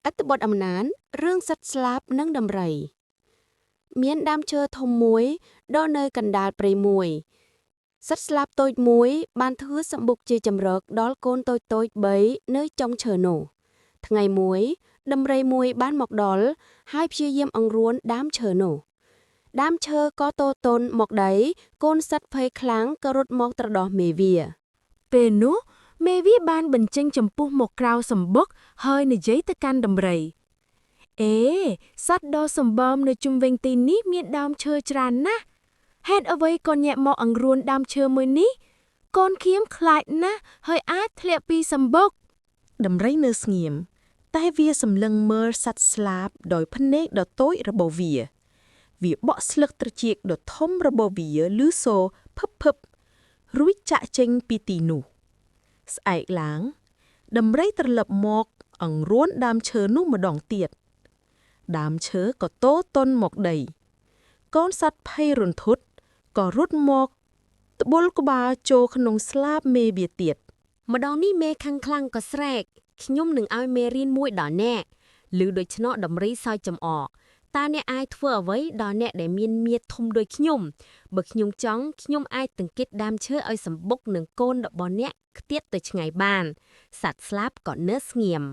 អត្ថបទអំណានរឿងសត្វស្លាបនិងដំរី មានដើមឈើធំមួយដុះនៅកណ្ដាលព្រៃមួយសត្វស្លាបតូចមួយបានធ្វើសម្បុកជាជម្រកដល់កូនតូចៗបីនៅចុងឈើនោះថ្ងៃមួយដំរីមួយបានមកដល់ហើយព្យាយាមអង្រួនដើមឈើនោះដើមឈើក៏ទទន់មកដីកូនសត្វភ័យខ្លាំងក៏រត់មកត្រដុសមេវា ពេលនោះមេវាបានបញ្ចេញចំពោះមកក្រៅសម្បុកហើយនិយាយទៅកាន់ដំរី អេសត្វដ៏សម្បើមនៅជុំវិញទីនេះមានដើមឈើច្រើនណាស់ហេតុអ្វីក៏ញាក់មកអង្រួនដើមឈើមួយនេះកូនខៀមខ្លាចណាស់ហើយអាចធ្លាក់ពីសម្បុក ដំរីនៅស្ងៀមតែវាសម្លឹងមើលសត្វស្លាបដោយភ្នែកដ៏តូចរបស់វា វាបក់ស្លឹកត្រចៀកដ៏ធំរបស់វាឮសូរភឹបភឹបរួចចាក់ចេញពីទីនោះ ស្អែកឡើង ដំរីត្រឡប់មកអង្រួនដើមឈើនោះម្ដងទៀតដើមឈើក៏តូតុនមកដី កូនសត្វភ័យរន្ធត់ក៏រត់មកត្បុលក្បាលចូលក្នុងស្លាបមេវាទៀត ម្ដងនេះមេខាងខ្លាំងក៏ស្រែកខ្ញុំនឹងឲ្យមេរៀនមួយដល់អ្នកឬដូច្នោះដំរីសើចចំអកតើអ្នកអាចធ្វើអ្វីដល់អ្នកដែលមានមាឌធំដូចខ្ញុំបើខ្ញុំចង់ខ្ញុំអាចទង្គិតដើមឈើឲ្យសម្បុកនឹងកូនរបស់អ្នកខ្ទាតទៅឆ្ងាយបានសត្វស្លាបក៏នៅស្ងៀម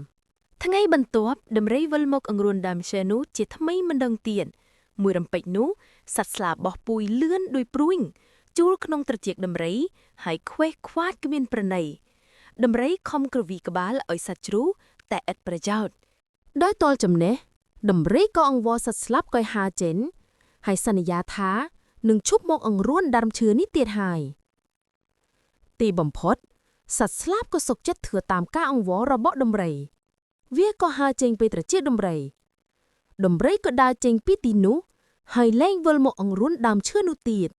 ថ្ងៃបន្ទាប់ដំរីវិលមកអង្រួនដើមឈើនោះជាថ្មីម្ដងទៀតមួយរំពេចនោះសត្វស្លាបបោះពួយលឿនដូចព្រួញជួលក្នុងត្រចៀកដំរីហើយខ្វេះខ្វាចគ្មានប្រណីដំរីខំគ្រវីក្បាលឲ្យសត្វជ្រុះតែឥតប្រយោជន៍ដោយតល់ចំណេះដំរីក៏អង្វរសត្វស្លាបក៏ឲ្យហាចេញហើយសន្យាថានឹងឈប់មកអង្រួនដើមឈើនេះទៀតហើយទីបំផុតសត្វស្លាបក៏សុខចិត្តធ្វើតាមការអង្វររបស់ដំរី វាក៏ហើរចេញពីត្រចៀកដំរី ដំរីក៏ដើរចេញពីទីនោះ ហើយលែងវិលមកអង្រួនដើមឈើនោះទៀត។